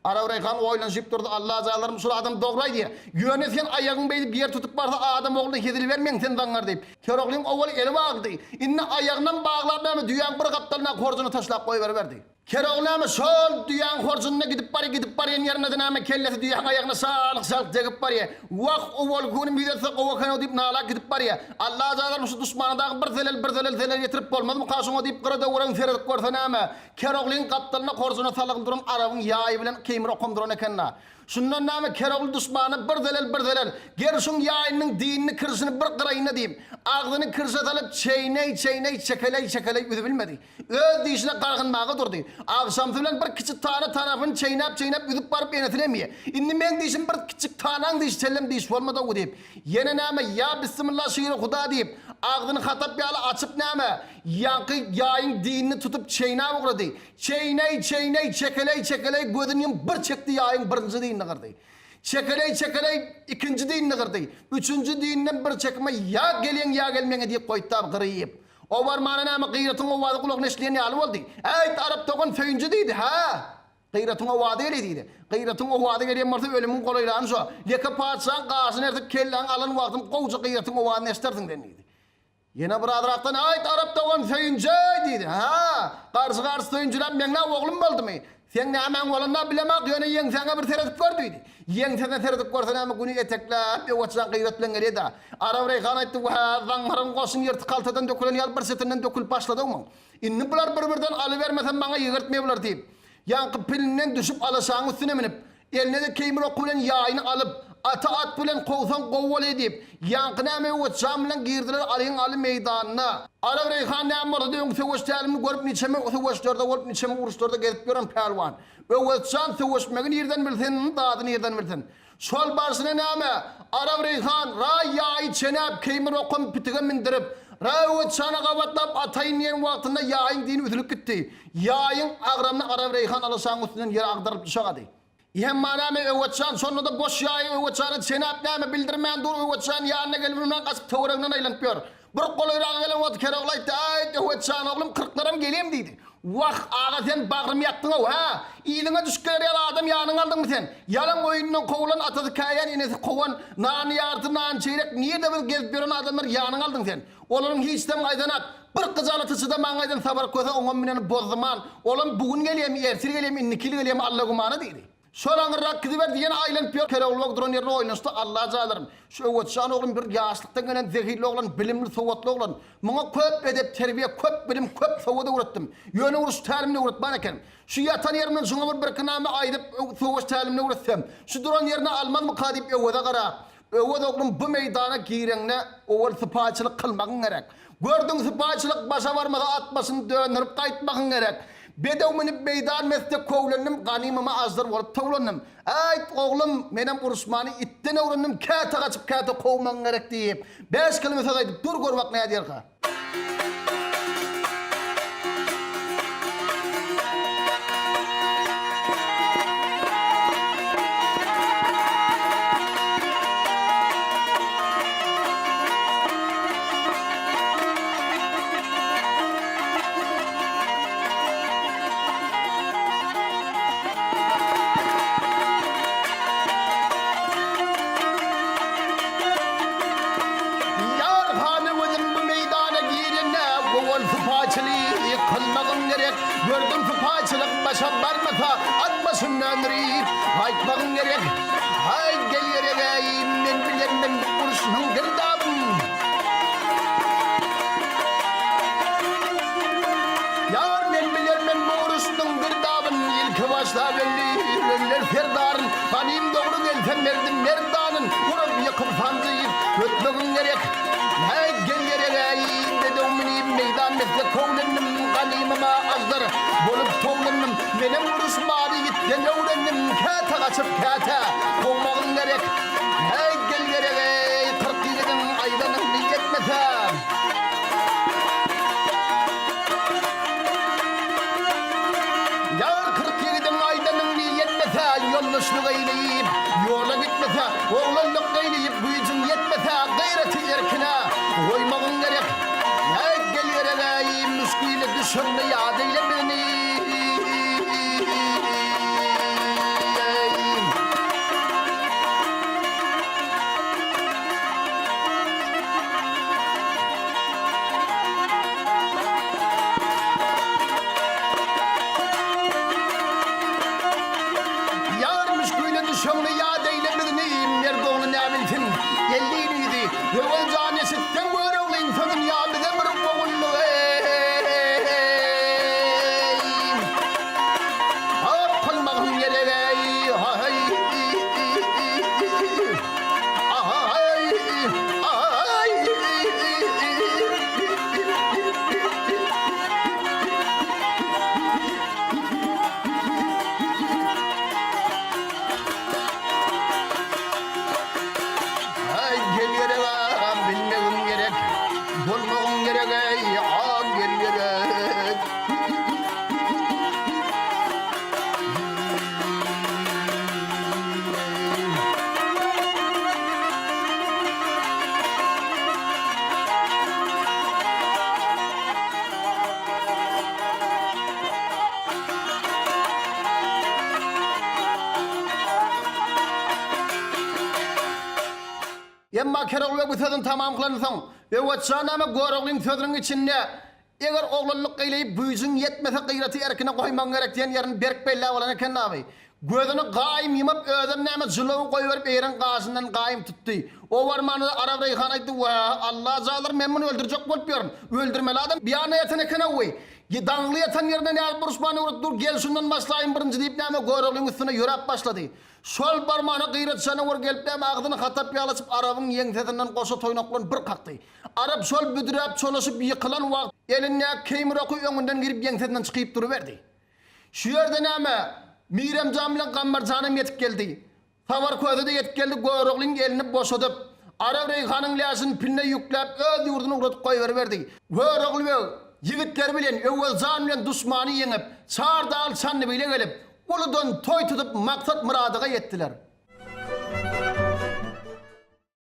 Arabreýhan oýlanyşyp durdy, Allajanlarym şul adam dogry aýdýar. Ýöne sen aýagyň beýdip ýer tutup barsa adam ogluna hezil bermeň sen zaňňar diýip. Keroglyň owal eli baglydy. Indi aýagynam baglap näme düýäň bir gapdalyndaky horjuny taşlap goýberiberdi. Kerogly näme şol düýäň horjunyna gidip barýar, gidip barýan ýerinde-de näme kellesi düýäň aýagyna şalyk-şalyk degip barýar. Wah, owalky günüm ýüzelse gowy eken-ow diýip nalap gidip barýar. Allajanlarym şu duşmana dagy bir zelel, bir zelel zelel ýetirip bolmazmyka şoňa diýip gyra-döwregen seredip görse näme, Keroglyň gapdalynda horjuny salgyly duran arabyň ýaýy bilen keýmir okam duran eken-dä. Şundan näme Kerogly duşmana bir zelel bir zelel, gerşiň ýaýynyň dinini kirşini bir gyraýyna diýip, agzyny kirşe salyp çeýneý-çeýneý çekeleý-çekeleý üzübilmedi. Öz dişine gargynmaga durdy. Agşamsy bilen bir kiçi tana tarapyny çeýnäp-çeýnäp üzüp baryp enesine emýe. Indi meň dişim bir kiçjik tanaň dişi çellem diş bolmad-ow diýip, ýene näme, ýa bissimilla şiri huda diýip, agzyny hatap ýaly açyp näme, ýaňky ýaýyň dinini tutup çeýnäp ugrady. Çeýneý, çeýneý, çekeleý, çekeleý gözüni ýumup bir çekdi ýaýyň birinji dinini gyrdy. Çekeleý, çekeleý ikinji dinini gyrdy. Üçünji dininem bir çekime ýa gelýäň ýa gelmeňe diýip goýdy-da gyryp. O barmana näme Gyratyň owazy gulagyna eşidilýän ýaly boldy. Äýt, Arap dogan söýünji diýdi, hä? Gyratyň owazy gelýär diýdi. Gyratyň owazy gelýän bolsa ölümiň golaýlany şo. Ýeke patyşaň gaşyny ersip kelläňi alan wagtyň gowja Gyratyň owazyny eşidersiň sen diýdi. Ýene birazrakdan Aýt, Arap dogan söýünji-eý diýdi. Hä? Garşy-garşy söýünjiläp meň nä oglum boldumy? Seň nämäň bolanyna bilemok, ýöne ýeňsäňe bir seredip gör diýdi. Ýeňsesine seredip görse näme, güni etekläp, Öweçjan gyrat bilen gelýär-dä. Arap Reýhan aýtdy, Wä, zaňňaryň goşuny ýyrtyk haltadan dökülen ýaly bir çetinden dökülip başlady-ow muň. Indi bular bir-birden alybermesem maňa ýygyrtmaý bular diýip, ýaňky pilinden düşüp alaşaň üstüne münüp, Eline-de keýmir oky bilen ýaýyny alyp, Ata at bilen kowsaň gowy bolýa diýip, ýaňky näme Öwez jan bilen girdiler Alyň aly meýdanyna. Arap Reýhan näme bolsa-da öňki söweş tälimini görüp niçeme söweşlerde bolup niçeme uruşlarda gezip ýören pälwan. Öwez jan söweşmegi nirden bilsin, zady nirden bilsin. Şol barşyna näme, Arap Reýhan ra ýaýy çenäp keýmir okam pitige mindirip, ra Öwez jana gabatlap ataýyn diýen wagtynda ýaýyň dini üzülip gitdi. Ýaýyň agramyny Arap Reýhan alaşaň üstünden ýere agdarylyp düşagady. Emma näme Öwezjan şonda-da boş ýaýy Öwezjana çenäp näme bildirmän dur Öwezjan ýanyna gelibilmän gaçyp töwereginden aýlanyp ýör. Bir golaýraga gelen wagty Kerogly aýtdy, Äýt Öwezjan oglum kyrklaram gelýem diýdi. Wah, aga sen bagrymy ýakdyň-ow, hä? Yzyňa düşüp geler ýaly adam ýanyňa aldyňmy sen? Ýalaň oýundan kowulan, atasy käýän, enesi kowan, nany ýarty, nany çeýrek, nirde bir gezip ýören adamlary ýanyňa aldyň sen? Olaryň hiçsem gaýdanak. Bir gyjalaty çydaman gaýdan Sabar köse oňam müneni bozduman. Olam bu gün gelýämi, ertir gelýämi, indiki ýyl gelýämi Alla gümana diýdi. Şol aňyrrak gidiberdi, ýene aýlanyp ýör. Kerogly duran ýerinde oýnaşdy, Alla jalarym. Şu Öwezjan oglum bir ýaşlykdan gelen zehilli oglan, bilimli, sowatly oglan. Muňa köp edep-terbiýe, köp bilim, köp sowat öwretdim. Ýöne uruş tälimini öwretmän ekenim. Şu ýatan ýerimden şuňa bir birki name aýdyp, söweş tälimini öwretsem, şu duran ýerine almazmyka diýip Öweze garap, Öwez oglum bu meýdana gireňde owal sypaýyçylyk kylmagyň gerek. Gördüň sypaýyçylyk başa barmasa at başyny döndürip gaýtmagyň gerek. Bedew münüp meýdan mesde köwlendim, ganymyma aždar bolup towlandym. Äýt, oglum, menem uruşmany itden öwrendim, käte gaçyp, käte kowmagyň gerek diýip, bäş kelime söz aýdyp, dur gör bak nädýärka. Ýar han Öwezim bu meýdana girende owal sypaýçylyk kylmagyň gerek. Gördüň sypaýçylyk başa barmasa at başyny döndürip gaýtmagyň gerek. Haý gel gerek-eý men bilermen bu uruşnyň girdabyn. Ýar men bilermen bu uruşnyň girdabyn ilki başda belli ölenler serdaryn. Ganym dogry gelse merdim merdanyn urup ýykyp sanjyp ötmegiň gerek. Häý gel gerek-äý bedew münip meýdan mesle köwlendim ganymyma aždar bolup towlandym menem uruş maly ýitden öwrendim käte gaçyp käte kowmagyň gerek. Häý gel gerek-eý 40 ýigidiň aýdanyny etmese. Ýar 40 ýigidiň aýdanyny ýetmese, Ýoldaşlyk eýleýip, ýola gitmese, Oglanlyk eýleýip, güýjüň ýetmese, Gaýraty erkine goýmagyň gerek. Äý, gel gerek-äý, müşgile düşende ýat eýle bizni. Ýar müşgile düşeňde ýat eýle bizni, Merd ogly näbilsin, elli ýüzi. Öwez jan eşitseň Göroglyň sözün ýa bize bir ogullyk eý. gerek-eý, a gel gerek. Emma Kerogly bu sözüni tamam kylansoň, Öwezjan näme Göroglyň sözüniň içinde Eger oglanlyk eýleýip güýjüň ýetmese gyraty erkine goýmagyň gerek diýen ýerini berk belläp alan eken dagy. Gözüni gaýym ýumyp, özem näme jylawy goýberip eýeriň gaşyndan gaýym tutdy. O barmana-da Arap Reýhan aýtdy, Wä, Alla jadyr, men muny öldürjek bolup ýörün. Öldürmeli adam biýana ýatan eken-ow. Daňly ýatan ýerinde nädip uruşmany öwredip dur, gel şundan başlaýyn birinji diýip näme Göroglyň üstüne ýöräp başlady. Şol barmana gyrat janawar gelip näme agzyny hatap ýaly açyp Arabyň ýeňsesinden goşa toýnak bilen bir kakdy. Arap şol büdräp çolaşyp ýykylan wagt elindäki keýmir oky öňünden girip ýeňsesinden çykyp duruberdi. Şu ýerde näme Miremjan bilen Gambarjanam ýetip geldi. Sabar köze-de ýetip geldi Göroglyň elini boşadyp, Arap Reýhanyň läşini piline ýükläp öz ýurduna ugradyp goýberiberdi. Görogly beg ýigitleri bilen Öwezjan bilen duşmany ýeňip, çar dagly Çandybile gelip, uludan toý tutup maksat-myradyga ýetdiler.